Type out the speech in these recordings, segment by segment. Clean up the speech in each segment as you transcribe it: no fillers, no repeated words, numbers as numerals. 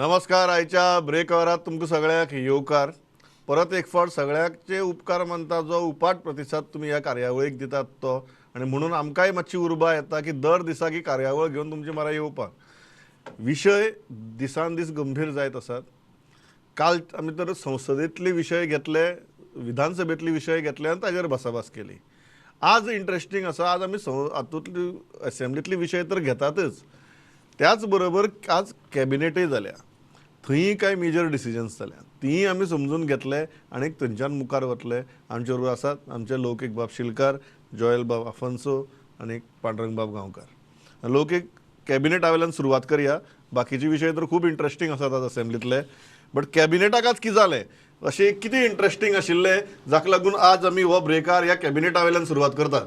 नमस्कार. आयच्या ब्रेक आवरात तुमकां सगळ्यांक येवकार. परत एक फावट सगळ्यांचे उपकार मानता जो उपाट प्रतिसाद तुमी ह्या कार्यावळीक दितात तो, आनी म्हणून आमकांय मातशी उर्बा येता की दर दिसा की कार्यावळ घेवन तुमचे मारा येवपाक. विशय दिसान दीस गंभीर जायत आसात. काल आमी तर संसदेंतले विशय घेतले, विधानसभेंतले विशय घेतले आनी ताजेर भासाभास केली. आज इंट्रस्टींग आसा, आज आमी हातूंतली असेंब्लीतले विशय तर घेतातच, त्याच बरोबर आज कॅबिनेटय जाल्या, थंय कांय मेजर डिसिजन्स जाल्या, तींय आमी समजून घेतले आनी थंयच्यान मुखार वतले. आमचे बरोबर आसात आमचे लौकीक बाब शिलकार, जोयल बाब आफोन्सो आनी पांडुरंग बाब गांवकार. लौकीक, कॅबिनेटा वयल्यान सुरवात करया. बाकीचे विशय तर खूब इंट्रस्टींग आसात आज असेंब्लीतले, बट कॅबिनेटाक आज कितें जालें, अशें कितें इंट्रस्टींग आशिल्लें जाका लागून आज आमी हो ब्रेकार ह्या कॅबिनेटा वयल्यान सुरवात करतात?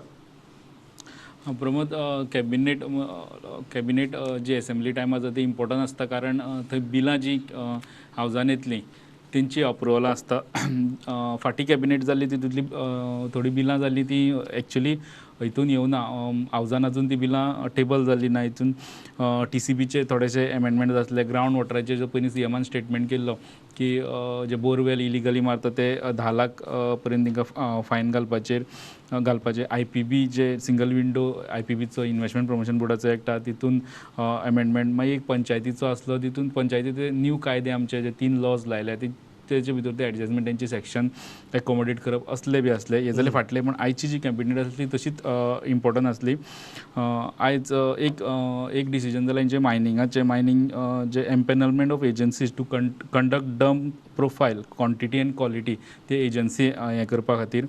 प्रमोद, कॅबिनेट कॅबिनेट जी एसेंब्ली टायमार जाता ती इम्पॉर्टंट आसता, कारण थंय बिलां जी हावजान येतलीं तेंची अप्रुवलां आसता. फाटीं कॅबिनेट जाल्ली तितूंतली थोडीं बिलां जाल्लीं ती एक्चुली हितून येवना, हावजान अजून ती बिलां टेबल जाल्ली ना. हितून टीसीबीचे थोडेशे एमेंडमेंट आसले, ग्रावंड वॉटराचेर जो पयलीं सीएमान स्टेटमेंट केल्लो की जे बोरवेल इलिगली मारता ते 10 लाख पर्यंत तांकां फायन घालपाचेर घालपाचें. आयपीबी जे सिंगल विंडो आयपीबीचो इन्वेस्टमेंट प्रमोशन बोर्डाचो एक्ट आहा तितून एमेंडमेंट, मागीर एक पंचायतीचो आसलो तितून पंचायतीचे न्यू कायदे आमचे जे 3 लॉज लायले ती तेजे भितर ते एडजस्टमेंट तेंचे सेक्शन एकोमोडेट करप असले बी आसले. हे जाले फाटले, पूण आयची जी कॅबिनेट आसली तशीच इम्पॉर्टंट आसली. आयज एक एक डिसिजन जालें जें मायनिंगाचें, मायनींग जे empanelment of agencies to conduct dump profile quantity and quality ते एजन्सी हें करपा खातीर.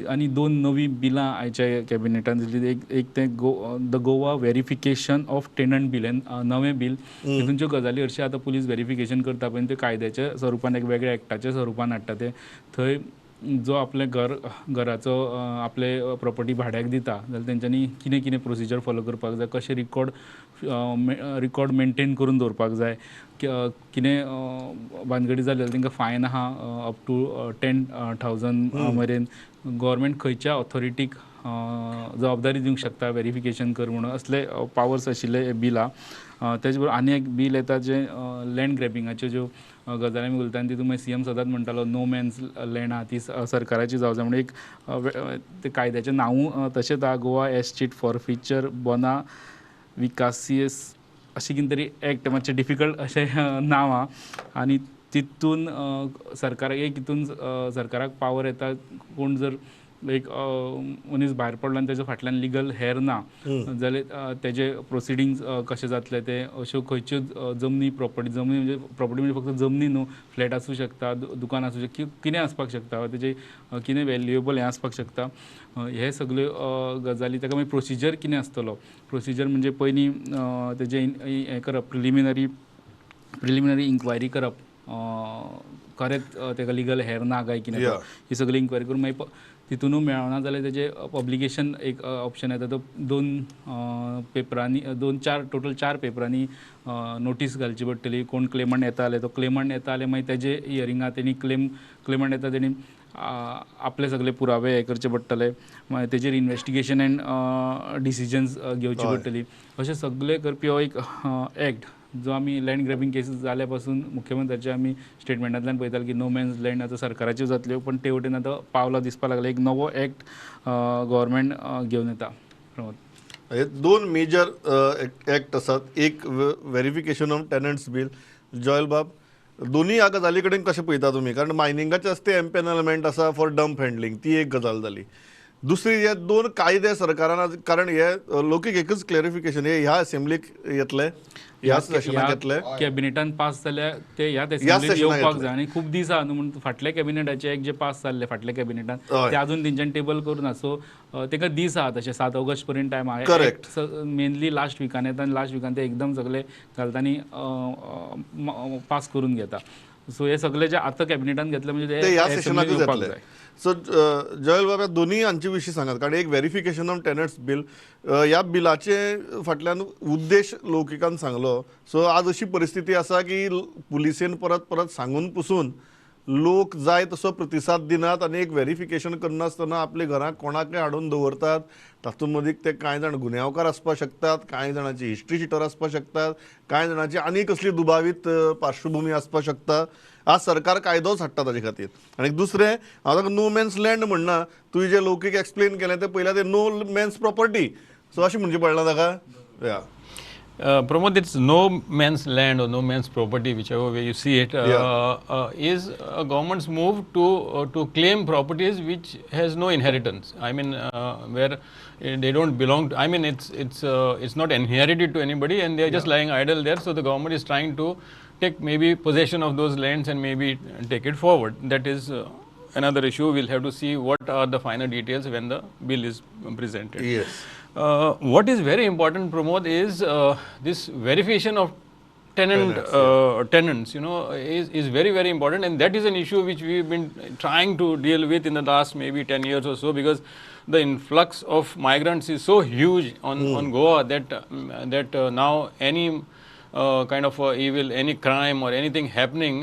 आनी 2 नवीं बिलां आयच्या कॅबिनेटान दिली. एक एक तें गो the Goa verification of tenant bill, हें नवें बील. तितून ज्यो गजाली हरशीं आतां पुलीस वेरिफिकेशन करता पळय ते कायद्याच्या स्वरुपान एक वेगळ्या एक्टाच्या स्वरुपान हाडटा. ते थंय जो आपलें घर घराचो आपले प्रॉपर्टी भाड्याक दिता जाल्यार तेंच्यांनी कितें कितें प्रोसिजर फॉलो करपाक जाय, कशें रिकॉर्ड रिकॉर्ड मेंटेन करून दवरपाक जाय, कितें भानगडी जाली जाल्यार तांकां फायन आहा अप टू 10,000 मेरेन, गव्हर्मेंट खंयच्या ऑथॉरिटीक जबाबदारी दिवंक शकता वेरिफिकेशन कर म्हणून, असले पावर्स आशिल्ले बील आहा. तेजे बरोबर आनी एक बील येता जें लँड ग्रॅबिंगाच्यो ज्यो गजाली आमी उलयता आनी तितून मागीर सीएम सदांच म्हणटालो नो मॅन्स लँड आहा ती सरकाराची जावं जाय म्हणून. एक ते कायद्याचें नांवूय तशेंच आहा, गोवा एस्चीट फॉरफिचर बोना विकासियस अशें कितें तरी एक्ट, मातशें डिफिकल्ट अशें नांव आहा. आनी तितून सरकाराक एक हितून सरकाराक पावर येता, कोण जर एक मनीस भायर पडलो आनी तेज्या फाटल्यान लिगल हेर ना जाल्यार तेजे प्रोसिडींग्स कशें जातले, ते अश्यो खंयच्यो जमनी प्रॉपर्टी, जमनी म्हणजे प्रॉपर्टी म्हणजे फक्त जमनी न्हू, फ्लॅट आसूं शकता, दुकान आसूं शकता, कितें आसपाक शकता, तेजें कितें वेल्युएबल हें आसपाक शकता. हे सगल्यो गजाली ताका मागीर प्रोसिजर कितें आसतलो, प्रोसिजर म्हणजे पयलीं तेजें हें करप, प्रिलिमिनरी प्रिलिमिनरी इन्क्वायरी करप, खरेंच ताका लिगल हेर ना काय कितें ही सगळी इन्क्वायरी करून मागीर तितूनूय मेळना जाल्यार तेजें पब्लिकेशन एक ऑप्शन येता, तो 2 पेपरांनी, 2 4 टोटल 4 पेपरांनी नोटीस घालची पडटली. कोण क्लेमंट येता जाल्यार तो क्लेमंट येता जाल्यार मागीर तेजे हियरिंगा तेणी क्लेमंट येता तेणी आपले सगळे पुरावे हे करचे पडटले, मागीर तेजेर इन्वेस्टिगेशन एंड डिसिजन्स घेवची पडटली. अशें सगळें करपी हो एक एक्ट जो आमी लँड ग्रॅबिंग केसीस जाल्या पासून मुख्यमंत्र्याच्या आमी स्टेटमेंटांतल्यान पळयताले की नो मॅन्स लँड आतां सरकाराच्यो जातल्यो, पण ते वटेन आतां पावलां दिसपाक लागले, एक नवो एक्ट गव्हर्मेंट घेवन येता. प्रमोद, हे 2 मेजर एक्ट आसात, एक verification of tenants bill. Joel बाब, दोनूय ह्या गजाली कडेन कशें पळयता तुमी? कारण मायनिंगाचें आसा तें एम्पेनलमेंट आसा फॉर डंप हँडलिंग, ती एक गजाल जाली. दुसरी हे 2 कायदे सरकारान, कारण हे लोकीक एकच क्लॅरिफिकेशन, हे ह्या असेंब्लीक येतले, ह्या सेशनाक येतले, कॅबिनेटान पास जाल्यार ते ह्याच असेंब्लीत येवपाक जाय. आनी खूब दीस आहा न्हू, म्हूण फाटल्या कॅबिनेटाचे एक जे पास जाल्ले फाटल्या कॅबिनेटान ते अजून तेंच्यान टेबल करूं ना, सो ताका दीस आहा तशें 7 ऑगस्ट पर्यंत टायम आहा. करेक्ट, मेनली लास्ट विकान येता आनी लास्ट विकान ते एकदम सगळे घालता आनी पास करून घेता. सो हे सगळे जे आतां कॅबिनेटान घेतले म्हणजे ते ह्या सेशनाकूच येतले. सो जयल बाबा, दोनूय हांचे विशीं सांगात, कारण एक वेरिफिकेशन ऑफ टेनंट्स बील, ह्या बिलाचे फाटल्यान उद्देश लौकिकान सांगलो. सो आज अशी परिस्थिती आसा की पुलिसेन परत परत सांगून पुसून लोक जाय तसो प्रतिसाद दिनात आनी एक व्हेरिफिकेशन करनासतना आपल्या घरांत कोणाकय हाडून दवरतात. तातूंत मदीं ते कांय जाण गुन्यांवकार आसपाक शकतात, कांय जाणांची हिस्ट्री शिटर आसपाक शकतात, कांय जाणांची आनी कसली दुबावीत पार्श्वभूमी आसपाक शकता. आज सरकार कायदोच हाडटा ताजे खातीर. आनी दुसरें हांव ताका नो मॅन्स लँड म्हणना, तुवें जें लौकीक एक्सप्लेन केलें तें पयल्यार तें नो मॅन्स प्रॉपर्टी, सो अशें म्हणचें पडलां ताका. या Pramod, it's no man's land or no man's property, whichever way you see it, is a government's move to claim properties which has no inheritance. I mean, where they don't belong to, I mean, it's not inherited to anybody and they are just lying idle there. So the government is trying to take maybe possession of those lands and maybe take it forward. That is another issue. We'll have to see what are the final details when the bill is presented. Yes. What is very important, Pramod, is this verification of tenants, you know, is very, very important, and that is an issue which we've been trying to deal with in the last maybe 10 years or so, because the influx of migrants is so huge on Goa that that now any kind of evil, any crime or anything happening,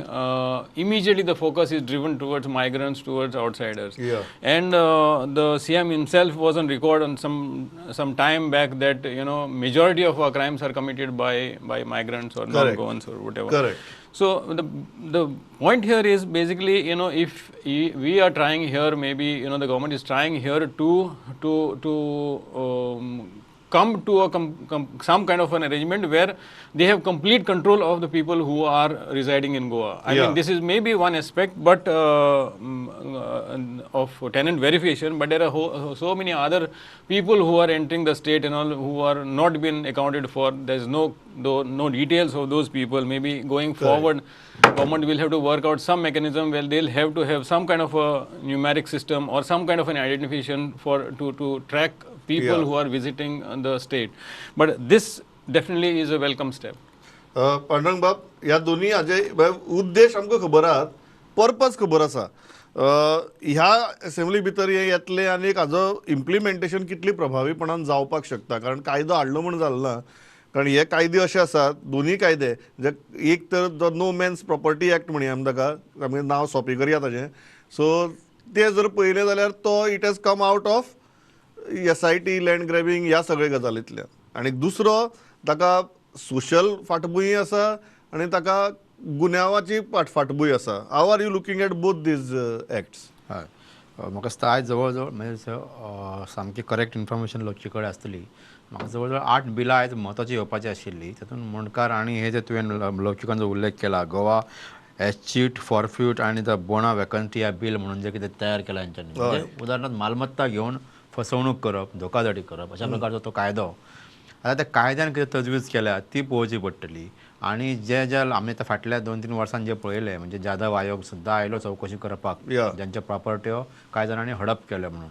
immediately the focus is driven towards migrants, towards outsiders. Yeah. And the CM himself was on record on some time back that, you know, majority of our crimes are committed by migrants or non-Goans or whatever. Correct. So the point here is basically, you know, if we are trying here, maybe, you know, the government is trying here to come to a some kind of an arrangement where they have complete control of the people who are residing in Goa. I mean, this is maybe one aspect, but of tenant verification, but there are so many other people who are entering the state and all who are not been accounted for. There is no details of those people. Maybe going forward, government will have to work out some mechanism where they'll have to have some kind of a numeric system or some kind of an identification for to track people who are visiting the state. But this definitely is a welcome step. Pandurang बाब, ह्या दोन्ही हाजे उद्देश आमकां खबर आहात, purpose खबर आसा. ह्या असेंब्ली भितर हे येतले आनी एक हाजो इम्प्लिमेंटेशन कितली प्रभावीपणान जावपाक शकता, कारण कायदो हाडलो म्हूण जालो ना, कारण हे कायदे अशे आसात दोन्ही कायदे, जे एक तर जो नो मॅन्स प्रॉपर्टी एक्ट म्हणया आमी ताका, आमी नांव सोंपें करया ताजें, सो ते जर पळयलें जाल्यार तो it has come out of SIT land grabbing ह्या सगळे गजालींतल्यान. आनी दुसरो ताका सोशल फाटभूंय आसा आनी ताका गुन्यांवाची फाटभूंय आसा. How are you looking at both these acts? हय, म्हाका दिसता आयज जवळ जवळ म्हणजे सामकी करेक्ट इन्फॉर्मेशन लोकचे कडेन आसतली. म्हाका जवळ जवळ 8 बिलां आयज म्हत्वाची येवपाची आशिल्ली. तातूंत मुंडकार आनी हे जे तुवें लौकिकांचो उल्लेख केला, गोवा एसचीट फॉरफ्यूट आनी the बोना वेकन्सी ह्या बील म्हणून जे कितें तयार केलां हेंच्यांनी, म्हणजे उदाहरणार्थ मालमत्ता घेवन फसवणूक करप, धोकाधडी करप, अशा प्रकारचो तो कायदो. आतां त्या कायद्यान कितें तजवीज केल्या ती पळोवची पडटली. आनी जे जे आमी आतां फाटल्या 2-3 वर्सांन जे पळयलें, म्हणजे जाधव आयोग सुद्दां आयलो चवकशी करपाक, ज्यांच्या प्रॉपर्ट्यो कांय जाणांनी हडप केल्यो म्हणून.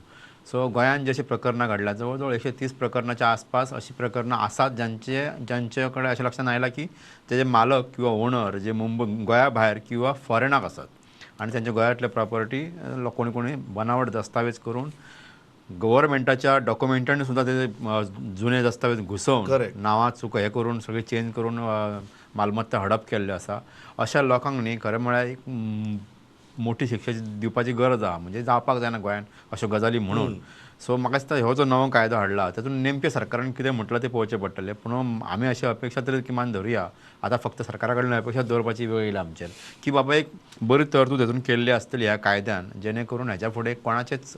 सो गोंयांत जशीं प्रकरणां घडल्या, जवळ जवळ 130 प्रकरणाच्या आसपास अशीं प्रकरणां आसात ज्यांचे कडेन अशें लक्षांत आयलां की तेजे मालक किंवा ओनर जे मुंबय गोंया भायर किंवा फॉरेनाक आसात आनी त्यांच्या गोंयांतले प्रॉपर्टी कोणी कोणी बनावट दस्तावेज करून गव्हर्मेंटाच्या डॉक्युमेंटांनी सुद्दां ते जुने दस्तावेज घुसोवन नांवां चूक हें करून सगळें चेंज करून मालमत्ता हडप केल्ल्यो आसा. अशा लोकांक न्ही खरें म्हळ्यार एक मोठी शिक्षा दिवपाची गरज आहा, म्हणजे जावपाक जायना गोंयांत अश्यो गजाली म्हणून. सो म्हाका दिसता हो जो नवो कायदो हाडला तातूंत नेमकें सरकारान कितें म्हटलां तें पळोवचें पडटलें. पूण आमी अशी अपेक्षा तरी किमान धरुया, आतां फक्त सरकारा कडल्यान अपेक्षा दवरपाची वेळ येयला आमचेर की बाबा एक बरी तरतूद हेतून केल्ली आसतली ह्या कायद्यान, जेणे करून हेच्या फुडें कोणाचेच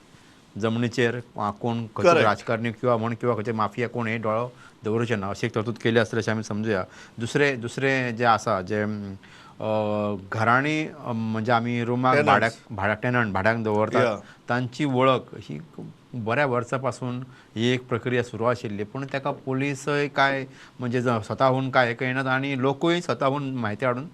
जमनीचेर कोण खंयचो राजकारणी किंवा म्हण किंवा खंयचे माफिया कोण हे दोळो दवरूचे ना, अशी एक तरतूद केली आसतली अशें आमी समजुया. दुसरें दुसरें जें आसा जें घरांनी म्हणजे आमी रुमाक भाड्याक भाड्याक टेनंट भाड्याक दवरतात तांची वळख ही बऱ्या वर्सां पासून ही एक प्रक्रिया सुरू आशिल्ली, पूण ताका पोलिसय काय म्हणजे स्वताहून काय हें कळनात आनी लोकूय स्वताहून म्हायती हाडून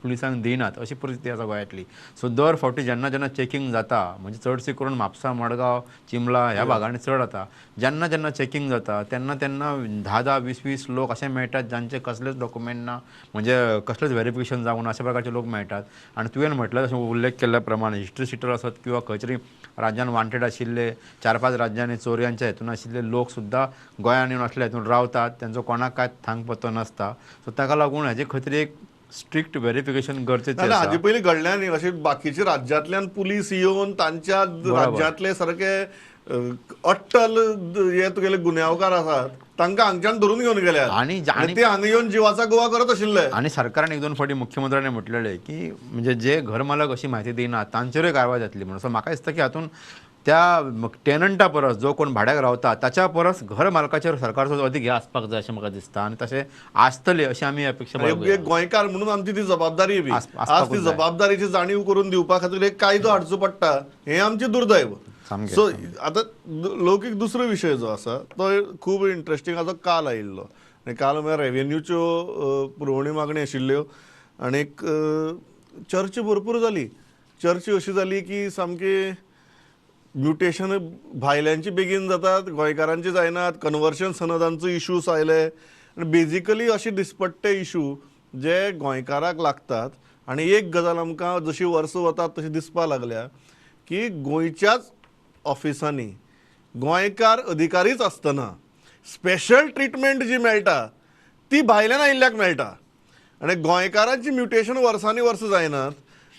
पुलिसांक दिनात अशी परिस्थिती आसा गोंयांतली. सो दर फावटी जेन्ना जेन्ना चॅकिंग जाता, म्हणजे चडशी करून म्हापसा, मडगांव, चिमला ह्या भागांनी चड जाता, जेन्ना जेन्ना चॅकिंग जाता तेन्ना तेन्ना 10-10, 20-20 लोक अशे मेळटात जांचे कसलेच डॉक्युमेंट ना, म्हणजे कसलेच व्हेरिफिकेशन जावंक ना अशा प्रकारचे लोक मेळटात. आनी तुवें म्हटलें तशें उल्लेख केल्ल्या प्रमाणे हिस्ट्री शिटर आसत किंवा खंय तरी राज्यान वांटेड आशिल्ले 4-5 राज्यांनी चोरयांच्या हेतून आशिल्ले लोक सुद्दां गोंयांत येवन असल्या हेतून रावतात, तेंचो कोणाक कांय थांग पत्तो नासता. सो ताका लागून हेजे खातीर एक स्ट्रिक्ट व्हेरिफिकेशन गरजेचें ना, आसा. हाजे पयलीं घडल्या न्ही अशें बाकीच्या राज्यांतल्यान पुलीस येवन तांच्या राज्यांतले सारके अट्टल हे तुगेले गुन्यांवकार आसात तांकां हांगच्यान धरून घेवन गेल्यात आणि ते हांगा येवन जिवाचा गोवा करत आशिल्ले. आणि सरकारान एक दोन फावटी मुख्यमंत्र्यांनी म्हटलेलें की म्हणजे जे घर मालक अशी म्हायती दिना तांचेरूय कारवाय जातली म्हणून. सो म्हाका दिसता की हातून त्या टेनंटा परस जो कोण भाड्याक रावता ताच्या परस घर मालकाचेर सरकारचो अदीक हे आसपाक जाय अशें म्हाका दिसता आनी तशें आसतलें अशें आमी अपेक्षा बाळगुया. एक गोंयकार म्हणून आमची ती जबाबदारी बी आज ती जबाबदारीची जाणीव करून दिवपा खातीर एक कायदो हाडचो पडटा, हें आमचें दुर्दैव. सो आतां लौकीक दुसरो विशय जो आसा तो खूब इंट्रस्टींग आसा, काल आयिल्लो आनी काल म्हळ्यार रेव्हेन्यूच्यो पुरवणी मागणी आशिल्ल्यो आनी एक चर्चा भरपूर जाली. चर्चा अशी जाली की सामकी म्युटेशन भायल्यांची बेगीन जातात, गोंयकारांची जायनात, कन्वर्शन सनदांचो इशूज आयले आनी बेजिकली अशे दिसपट्टे इशू जे गोंयकाराक लागतात. आनी एक गजाल आमकां जशी वर्सां वतात तशी दिसपाक लागल्या की गोंयच्याच ऑफिसांनी गोंयकार अधिकारीच आसतना स्पेशल ट्रिटमेंट जी मेळटा ती भायल्यान आयिल्ल्याक मेळटा आनी गोंयकारांची म्युटेशन वर्सांनी वर्सां जायनात,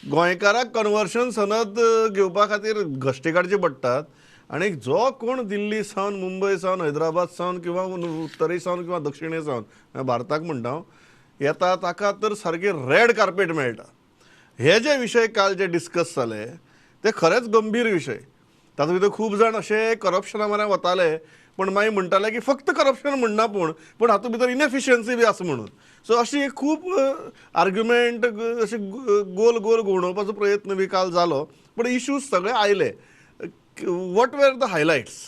गोंयकाराक कन्वर्शन सनद घेवपा खातीर घश्टे काडचे पडटात आनी जो कोण दिल्ली सावन, मुंबय सावन, हैदराबाद सावन किंवा उत्तरे सावन किंवा दक्षिणे सावन भारताक म्हणटा हांव येता ताका तर सारकें रेड कार्पेट मेळटा. हे जे विशय काल जे डिस्कस जाले ते खरेंच गंभीर विशय. तातूंत भितर खूब जाण अशे करप्शना म्हऱ्यान वताले पण मागीर म्हणटाले की फक्त करप्शन म्हणना पूण पूण हातूंत भितर इनएफिशियन्सी बी आसा म्हणून. सो अशी खूब आर्ग्युमेंट अशे गोल गोल घुंवडोवपाचो प्रयत्न बी काल जालो, पूण इश्यूज सगळे आयले. What were the highlights?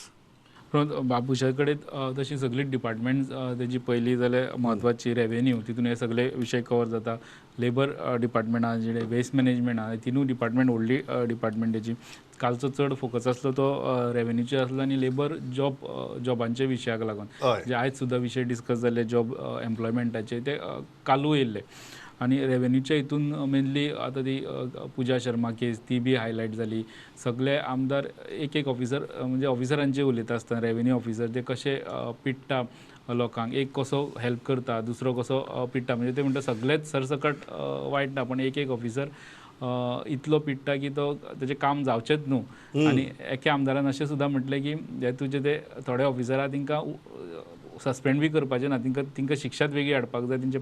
Babusha कडेन तशी सगळी डिपार्टमेंट तेजी पयली जाल्यार म्हत्वाची रेवेन्यू, तितून हे सगळे विशय कवर जाता. लेबर डिपार्टमेंट आहा, जे वेस्ट मॅनेजमेंट आहा, तिनूय डिपार्टमेंट व्हडली डिपार्टमेंट तेजी. कालचो चड फोकस आसलो तो रेवेन्यूचेर आसलो आनी लेबर जॉब जॉबांच्या विशयाक लागून जे आयज सुद्दां विशय डिस्कस जाल्ले जॉब एम्प्लॉयमेंटाचे ते कालूय येयल्ले. आनी रेवेन्यूच्या हितून मेनली आतां ती पुजा शर्मा केस ती बी हायलायट जाली. सगळे आमदार एक एक ऑफिसर म्हणजे ऑफिसरांचे उलयता आसतना रेवेन्यू ऑफिसर ते कशे पिडटा लोकांक, एक कसो हेल्प करता, दुसरो कसो पिडटा, म्हणजे ते म्हणटा सगळेच सरसकट वायट ना, पण एक एक ऑफिसर इतलो पिडटा की तो तेजें काम जावचेंच न्हू. आनी एके आमदारान अशें सुद्दां म्हटलें की हे तुजे ते थोडे ऑफिसर आहा तेंकां सस्पेंड बी करपाचें ना, तेंकां शिक्षाच वेगळी हाडपाक जाय, तेंचे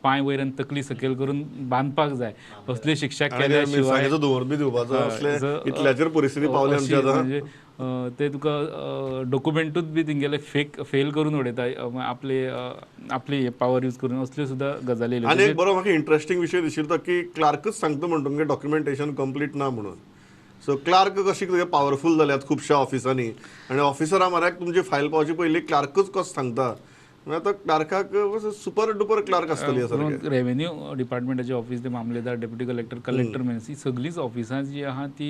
पांय वयर आनी तकली सकयल करून बांदपाक जाय, असली शिक्षा केल्या शिवाय इतल्याचेर परिस्थिती पावल्या. म्हणजे ते तुका डॉक्युमेंटूच बी तेंगेले फेक फेल करून उडयता आपले आपली पावर यूज करून, असल्यो सुद्दां गजाली. आनी एक बरो म्हाका इंट्रस्टींग विशय दिशिल्लो की क्लार्कच सांगता म्हणटा तुमगें डॉक्युमेंटेशन कंप्लीट ना म्हणून. सो क्लार्क कशी पावरफूल जाल्यात खुबश्या ऑफिसांनी आनी ऑफिसरा म्हऱ्याक तुमची फायल पावचे पयलीं क्लार्कच कसो सांगता. आतां क्लार्काक सुपर डुपर क्लार्क आसतली. रेवेन्यू डिपार्टमेंटाचे ऑफिस, ते मामलेदार, डेप्युटी कलेक्टर, कलेक्टर मेन्स, ही सगळींच ऑफिसां जी आहा ती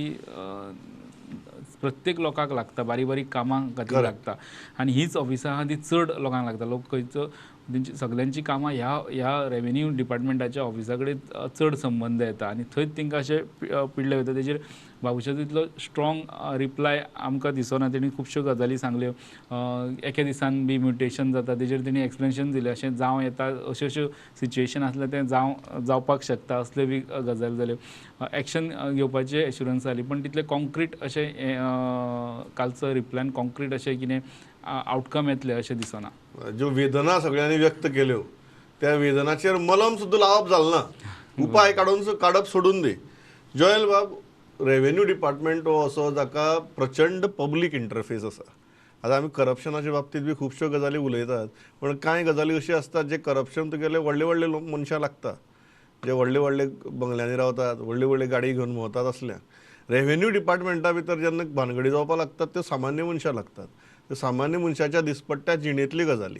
प्रत्येक लोकांक लागता, बारीक बारीक कामां खातीर लागता आनी हीच ऑफिसां आहा ती चड लोकांक लागता. लोक खंयचो तेंची सगल्यांची कामां ह्या ह्या रेवेन्यू डिपार्टमेंटाच्या ऑफिसा कडेन चड संबंद येता आनी थंयच तेंकां अशें पिडले वयता. तेजेर बाबूशाचो इतलो स्ट्रॉंग रिप्लाय आमकां दिसना. तेणी खुबश्यो गजाली सांगल्यो, एके दिसान बी म्युटेशन जाता तेजेर तेणी एक्सप्लेनेशन दिलें, अशें जावं येता, अश्यो अश्यो सिच्युएशन आसल्यार तें जावपाक शकता, असल्यो बी गजाली जाल्यो. एक्शन घेवपाची एश्युरन्स जाली, पण तितलें कॉन्क्रीट अशें कालचो रिप्लायन कॉन्क्रीट अशें कितें आवटकम येतलें अशें दिसना. ज्यो वेदना सगळ्यांनी व्यक्त केल्यो त्या वेदनाचेर मलम सुद्दां लावप जालें ना, उपाय काडप सोडून दी. जोयल बाब, रेवेन्यू डिपार्टमेंट हो असो जाका प्रचंड पब्लीक इंटरफेस आसा. आतां आमी करप्शनाच्या बाबतींत बी खुबश्यो गजाली उलयतात, पूण कांय गजाली अश्यो आसतात जे करप्शन तुगेले व्हडले व्हडले मनशां लागता, जे व्हडले व्हडले बंगल्यांनी रावतात, व्हडली व्हडली गाडी घेवन भोंवतात असल्या. रेवेन्यू डिपार्टमेंटा भितर जेन्ना भानगडी जावपाक लागतात त्यो सामान्य मनशां लागतात, त्यो सामान्य मनशाच्या दिसपट्ट्या जिणेंतली गजाली.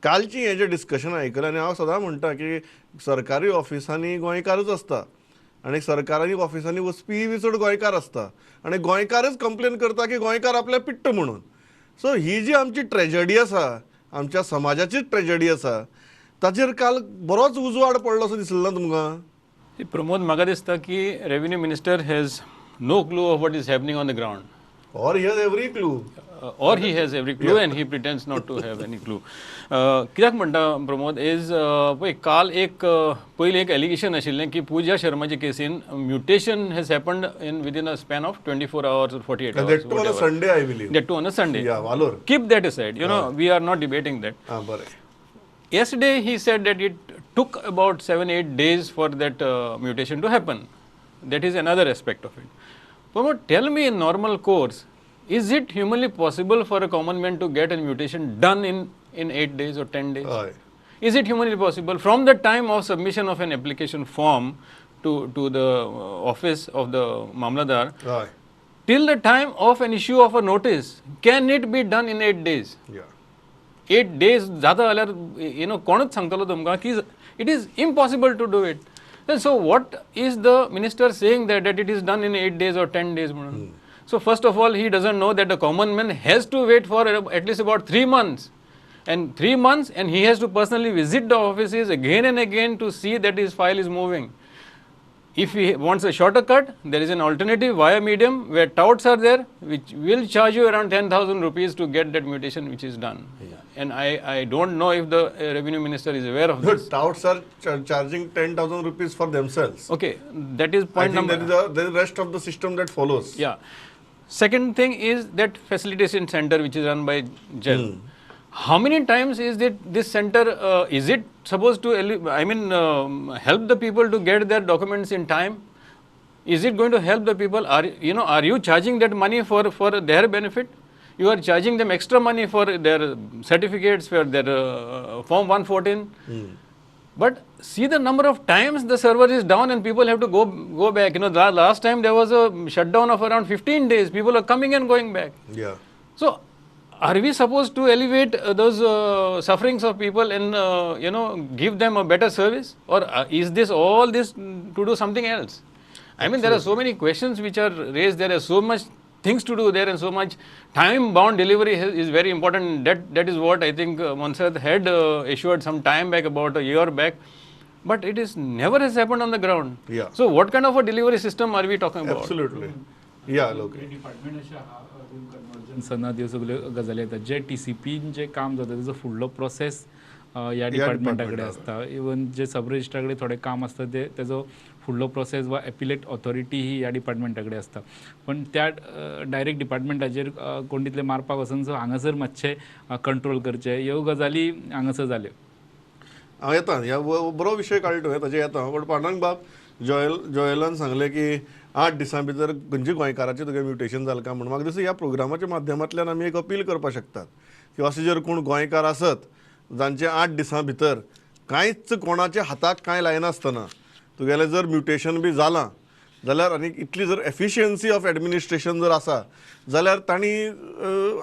कालची हें जें डिस्कशन आयकलें आनी हांव सदां म्हणटा की सरकारी ऑफिसांनी गोंयकारच आसता आनी सरकारी ऑफिसांनी वचपीय बी चड गोंयकार आसता आनी गोंयकारच कंप्लेन करता की गोंयकार आपल्या पिट्ट म्हणून. सो ही जी आमची ट्रेजडी आसा, आमच्या समाजाचीच ट्रेजडी आसा, ताचेर काल बरोच उजवाड पडलो असो दिसलो ना तुमकां? प्रमोद, म्हाका दिसता की revenue minister has no clue of what is happening on the ground. Or he has every clue. Or he has every clue and he pretends not to have any clue. कित्याक म्हणटा प्रमोद is, पळय, काल एक पयलीं एक allegation आशिल्लें की पुजा शर्माचे casein mutation has happened in within a span of 24 hours, 48 That too on a Sunday, I believe. That too on a Sunday. Yeah, वालोर. Keep that aside, we are not debating that. आं, बरें. Yesterday he said that it took about 7-8 days for that mutation to happen. That is another aspect of it. But tell me, in normal course, is it humanly possible for a common man to get a mutation done in 8 days or 10 days? हय. Is it humanly possible from the time of submission of an application form to the office of the Mamladar हय till the time of an issue of a notice, can it be done in 8 days? या. 8 days जाता जाल्यार you know कोणूच सांगतलो तुमकां की it is impossible to do it. So what is the minister saying that it is done in 8 days or 10 days म्हणून? So first of all, he doesn't know that the common man has to wait for at least about 3 months and 3 months, and he has to personally visit the offices again and again to see that his file is moving. If he wants a shorter cut, there is an alternative via medium where touts are there, which will charge you around 10,000 rupees to get that mutation which is done. And I don't know if the revenue minister is aware of The this. Touts are charging 10,000 rupees for themselves. Okay, that is I point think number. there is a there is rest of the system that follows. Yeah. Second thing is that facilitation center which is run by GEL. How many times is it this center, is it supposed to, I mean, help the people to get their documents in time? Is it going to help the people? Are you charging that money for their benefit? You are charging them extra money for their certificates, for their Form 114. But see the number of times the server is down and people have to go back. The last time there was a shutdown of around 15 days. People are coming and going back. So, are we supposed to elevate those sufferings of people and give them a better service, or is this all this to do something else? I mean, there are so many questions which are raised. There are so much things to do there, and so much time-bound delivery is very important. That is what I think Monserrat had assured some time back, about a year back, but it is never has happened on the ground. So, what kind of a delivery system are we talking about? Absolutely. Yeah, okay. Department अशें आहा, convergence त्यो सगल्यो गजाली येता, जे T C पीन जे काम जाता तेजो फुडलो प्रोसेस ह्या डिपार्टमेंटा कडेन आसता. इवन जे सब रजिस्ट्रा कडेन थोडें काम आसता ते तेजो फुडलो प्रोसेस वा एपिलेट ऑथॉरिटी ही ह्या डिपार्टमेंटा कडेन आसता. पण त्या डायरेक्ट डिपार्टमेंटाचेर कोण तितले मारपाक वचून, सो हांगासर मातशें कंट्रोल करचें, ह्यो गजाली हांगासर जाल्यो. हांव येता, ह्या बरो विशय काडलो तुवें, ताजेर येता. पण पांडुरंग बाब, जॉयलान सांगलें की 8 दिसां भितर खंयच्या गोंयकाराचें तुगें म्युटेशन जालें काय म्हणून. म्हाका दिसता ह्या प्रोग्रामाच्या माध्यमांतल्यान आमी एक अपील करपाक शकतात की अशें जर कोण गोंयकार आसत जांचे 8 दिसां भितर कांयच कोणाच्या हाताक कांय लायनासतना तुगेलें जर म्युटेशन बी जालां जाल्यार, आनी इतली जर एफिशियन्सी ऑफ एडमिनिस्ट्रेशन जर आसा जाल्यार तांणी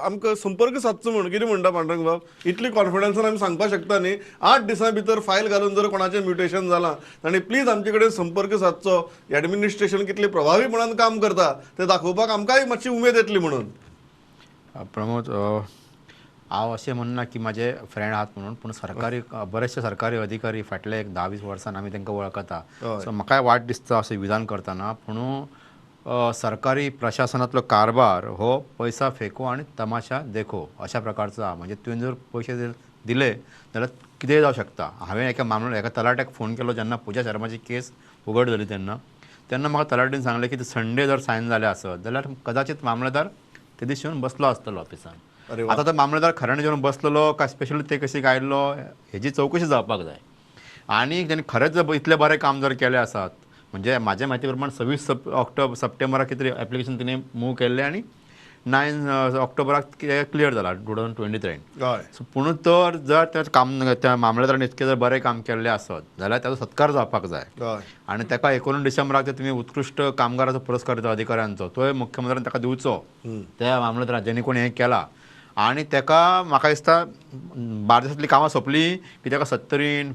आमकां संपर्क सादचो म्हूण. कितें म्हणटा पांडुरंग बाब? इतली कॉन्फिडन्सान आमी सांगपाक शकता न्ही, 8 दिसां भितर फायल घालून जर कोणाचें म्युटेशन जालां तांणी प्लीज आमचे कडेन संपर्क सादचो, एडमिनिस्ट्रेशन कितलें प्रभावीपणान काम करता तें दाखोवपाक आमकांय मातशी उमेद येतली म्हणून. प्रमोद, हांव अशें म्हणना की म्हाजे फ्रेंड आहात म्हणून, पूण सरकारी बरेचशे सरकारी अधिकारी फाटले एक 10-20 वर्सान आमी तांकां वळखता. सो म्हाकाय वायट दिसता अशें विधान करतना, पूण सरकारी प्रशासनांतलो कारभार हो पैसा फेको आनी तमाशा देखो अशा प्रकारचो आहा. म्हणजे तुवें जर पयशे जर दिले जाल्यार कितेंय जावं शकता. हांवें एका मामलो एका तलाट्याक फोन केलो जेन्ना पुजा शर्माची केस उगड जाली तेन्ना. तेन्ना म्हाका तलाट्यान सांगलें की संडे जर सायन जाले आसत जाल्यार कदाचित मामलेदार ते दीस येवन बसलो आसतलो ऑफिसान. अरे वा. आतां तो मामलेदार खऱ्यांनी येवन बसलेलो काय स्पेशली ते कशी आयिल्लो हेजी चवकशी जावपाक जाय. आनी तेणी खरेंच जर इतलें बरें काम जर केलें आसत, म्हणजे म्हाज्या म्हायती प्रमाण 26 ऑक्टोबर सप्टेंबराक कितें एप्लिकेशन तिणें मूव केल्लें आनी 9 ऑक्टोबराक क्लियर जाला 2023. सो पूण तर जर त्या काम त्या मामलेदारान इतकें जर बरें काम केल्लें आसत जाल्यार ताजो सत्कार जावपाक जाय. आनी ताका 19 डिसेंबराक तुमी उत्कृश्ट कामगाराचो पुरस्कार दिता अधिकाऱ्यांचो, तोय मुख्यमंत्र्यान ताका दिवचो त्या मामलेदारान जेणे कोणी हें केलां. आनी ताका म्हाका दिसता बार्देसांतलीं कामां सोंपलीं की ताका सत्तरीन,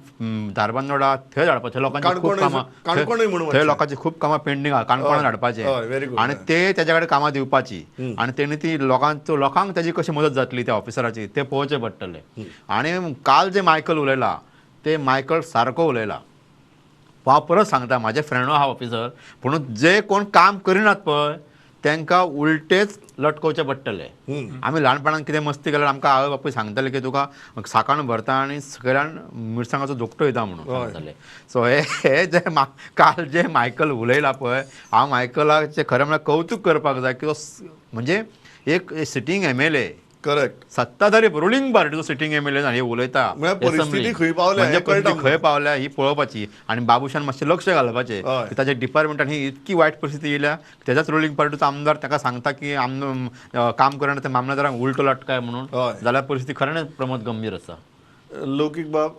धारबांदोडा थंय धाडपाचें. थंय लोकांची खूब कामां, काणकोणूय म्हूण थंय लोकांची खूब कामां पेंडींग आहा. काणकोणान धाडपाचें हय, very good. आनी ते तेज्या कडेन कामां दिवपाची आनी तेणी ती लोकांचो लोकांक तेजी कशी मदत जातली त्या ऑफिसराची तें पळोवचें पडटलें. आनी काल जे मायकल उलयला ते मायकल सारको उलयला. हांव परत सांगता, म्हाजे फ्रेंडू आहा ऑफिसर, पूण जे कोण काम करिनात पळय तांकां उलटेच लटकोवचें पडटलें. आमी ल्हानपणान कितें मस्ती केल्यार आमकां आवय बापूय सांगताले की तुका साकान भरता आनी सकयल्यान मिरसांगाचो धोकटो येता म्हणून सांगताले. सो हे जे काल जे मायकल उलयला पळय, हांव मायकलाचें खरें म्हळ्यार कौतूक करपाक जाय की तो म्हणजे एक सिटींग MLA, correct, सत्ताधारी रुलिंग पार्टीचो सिटींग MLA हे उलयता, परिस्थिती खंय पावल्या, म्हणजे परिस्थिती खंय पावल्या ही पळोवपाची आनी बाबूशान मातशें लक्ष घालपाचें की ताच्या डिपार्टमेंटान ही इतकी वायट परिस्थिती येयल्या, तेजाच रुलिंग पार्टीचो आमदार ताका सांगता की काम करना ते मामलेदारांक उलटो लटकाय म्हणून, जाल्यार परिस्थिती खरें प्रमोद गंभीर आसा. लौकीक बाब,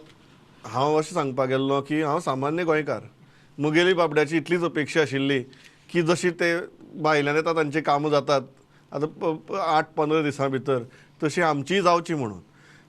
हांव अशें सांगपाक गेल्लो की हांव सामान्य गोंयकार, मुगेली बाबड्याची इतलीच अपेक्षा आशिल्ली की जशी ते भायल्यान येता तांची कामां जातात आतां 8-15 दिसां भितर, तशी आमचीय जावची म्हणून.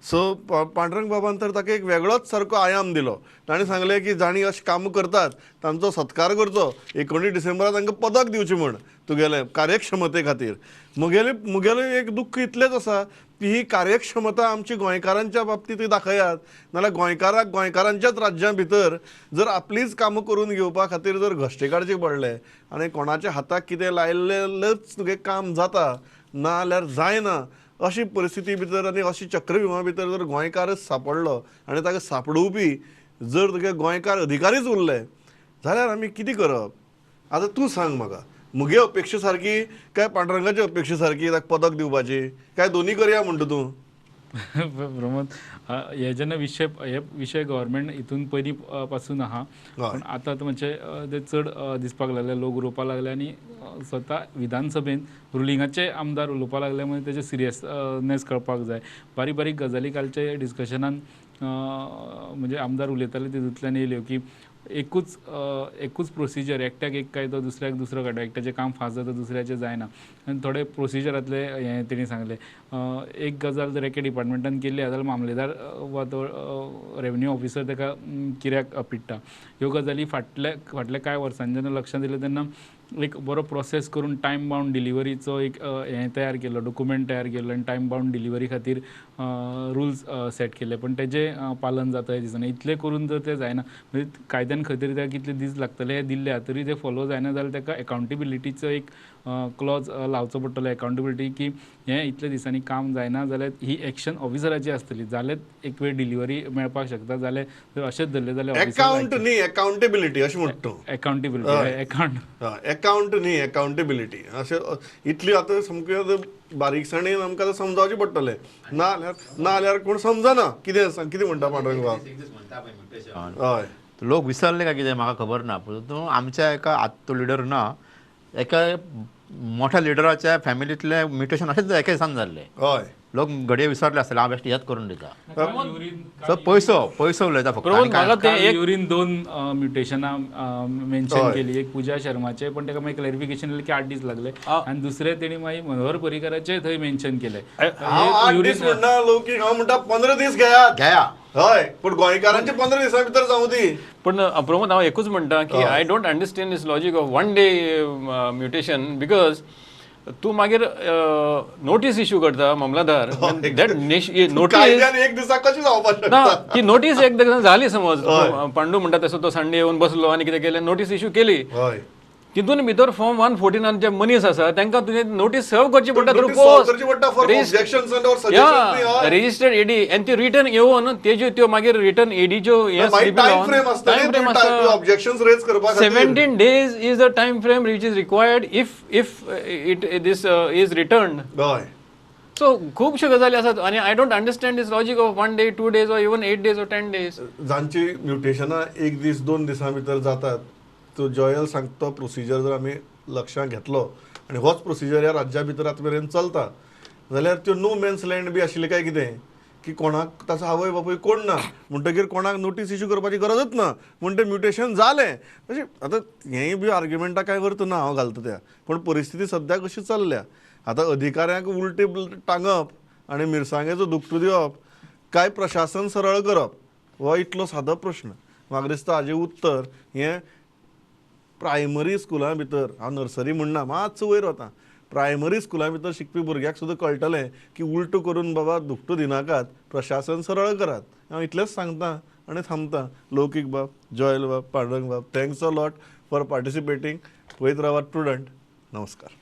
सो पांडुरंग बाबान तर ताका एक वेगळोच सारको आयाम दिलो. ताणें सांगलें की जांणी अशें कामां करतात तांचो सत्कार करचो, 19 डिसेंबराक तांकां पदक दिवचें म्हूण तुगेलें कार्यक्षमते खातीर. मुगेलें एक दुख्ख इतलेंच आसा की ही कार्यक्षमता आमची गोंयकारांच्या बाबतींत दाखयात, नाल्यार गोंयकाराक गोंयकारांच्याच राज्यां भितर जर आपलीच कामां करून घेवपा खातीर जर घश्टे काडचे पडले आनी कोणाच्या हाताक कितें लायिल्लेंच तुगें काम जाता ना जाल्यार जायना, अशी परिस्थिती भितर आनी अशी चक्रव्युहा भितर जर गोंयकारच सांपडलो आनी ताका सांपडोवपी जर तुगे गोंयकार अधिकारीच उरले जाल्यार आमी कितें करप? आतां तूं सांग म्हाका, मुगे अपेक्षा सारकी काय पांडुरंगाची अपेक्षा सारकी ताका पदक दिवपाची, काय दोनी करया म्हणटा तूं? प्रमोद, हे जेन्ना विशय हे विशय गव्हर्मेंट हितून पयलीं पासून आहा, पूण आतां म्हणजे ते चड दिसपाक लागले, लोक उलोवपाक लागले आनी स्वता विधानसभेन रुलिंगाचे आमदार उलोवपाक लागले, म्हणजे तेजे सिरियसनेस कळपाक जाय. बारीक बारीक गजाली कालचे डिस्कशनान म्हणजे आमदार उलयताले तितूंतल्यान येयल्यो की एकूच एकूच प्रोसिजर, एकट्याक एक कायदो दुसऱ्याक दुसरो कायदो, एकट्याचें काम फास्ट जाता दुसऱ्याचें जायना, आनी थोडे प्रोसिजरांतले हें तेणी सांगलें. एक गजाल जर एके डिपार्टमेंटान केल्ली आसा जाल्यार मामलेदार वा तो रेवन्यू ऑफिसर ताका कित्याक पिडटा. ह्यो गजाली फाटल्या फाटल्या कांय वर्सांनी जेन्ना लक्षांत येयलें तेन्ना एक बरो प्रोसेस करून टायम बावंड डिलिवरीचो एक हें तयार केलो, डॉक्युमेंट तयार केलो आनी टायम बावंड डिलिवरी खातीर रुल्स सेट केले, पण तेजें पालन जाता हें दिसना. इतलें करून जर तें जायना म्हणजे कायद्यान खंय तरी ताका कितले दीस लागतले हें दिल्ले आसा, तरी तें फॉलो जायना जाल्यार ताका एकाउंटेबिलिटीचो एक क्लॉज लावचो पडटलो, एकाउंटेबिलिटी की हें इतले दिसांनी काम जायना जाल्यार ही एक्शन ऑफिसराची आसतली, जाल्यार एक वेळ डिलिवरी मेळपाक शकता, जाल्यार जर अशेंच धरलें जाल्यार एकाउंट न्ही एकाउंटेबिलिटी अशें म्हणटा तूं, एकाउंटेबिलिटी एकाउंट एकाउंट न्ही एकाउंटेबिलिटी अशें इतली आतां सामकी आतां बारीकसाणेन आमकां आतां समजावचें पडटलें, ना जाल्यार कोण समजना कितें आसा कितें म्हणटा पांडुरंग बाब. हय, लोक विसरले काय कितें म्हाका खबर ना, पूण आमच्या एका आतां तो लिडर ना, एका मोठ्या लिडराच्या फॅमिलींतलें म्युटेशन अशेंच एका दिसान जाल्लें. हय, लोक घडये विसरले आसतले, हांव बेश्टें याद करून दिता. सो पयसो पयसो उलयता फक्त. युरीन 2 म्युटेशनां मेन्शन केली, एक पुजा शर्माचे, पण ताका मागीर क्लॅरिफिकेशन दिलें की 8 दीस लागले, आनी दुसरें तेणी मागीर मनोहर पर्रीकाराचें थंय मेन्शन केलें. हांव 8 दीस म्हणना लौकीक, हांव म्हणटा 15 दीस घेयात घेया. हय, पूण गोंयकारांचे 15 दिसां भितर जावं दी. पूण प्रमोद, हांव एकूच म्हणटा की I don't understand this logic of 1 day mutation, because तूं मागीर नोटीस इश्यू करता मामलादार, that notice एक दिसा कशी जावपाक ना, ती नोटीस एक दिसा जाली समज, पांडू म्हणटा तसो तो संडे येवन बसलो आनी कितें केलें, नोटीस इश्यू केली, तितून भितर फॉर्म 114 जे मनीस आसा तांकां तुजें नोटीस सर्व करची पडटा थ्रू पोस्ट, रजिस्टर्ड एडी, आनी ती रिटर्न येवन तेज्यो त्यो मागीर return एडीच्यो 17 days is the time frame which is required if it this is return. So खुबश्यो गजाली आसात आनी I don't understand this logic of 1 day, 2 days or even 8 days or 10 days. जांची म्युटेशनां 1 दीस 2 दिसां भितर जातात, तो जॉयल सांगता तो प्रोसिजर जर आमी लक्षांत घेतलो आनी होच प्रोसिजर ह्या राज्या भितर आतां मेरेन चलता जाल्यार त्यो नो मॅन्स लँड बी आशिल्लें काय कितें की कोणाक ताचो आवय बापूय कोण ना म्हणटकीर कोणाक नोटीस इश्यू करपाची गरजच ना, म्हण तें म्युटेशन जालें. अशें आतां हेंय बी आर्ग्युमेंटाक कांय अर्थ ना हांव घालता त्या, पूण परिस्थिती सद्याक अशी चल्ल्या. आतां अधिकाऱ्यांक उलटी टांगप आनी मिरसांगेचो दुखटो दिवप काय प्रशासन सरळ करप हो इतलो सादो प्रश्न. म्हाका दिसता हाजें उत्तर हें प्रायमरी स्कुलां भितर, हांव नर्सरी म्हणना, मातसो वयर वता, प्रायमरी स्कुलां भितर शिकपी भुरग्याक सुद्दां कळटलें की उलटो करून बाबा दुखटो दिनाकात, प्रशासन सरळ करात. हांव इतलेंच सांगता आनी थांबता. लौकीक बाब, जॉयल बाब, पांडुरंग बाब, thanks a lot for participating. पळयत रावात प्रुडंट. नमस्कार.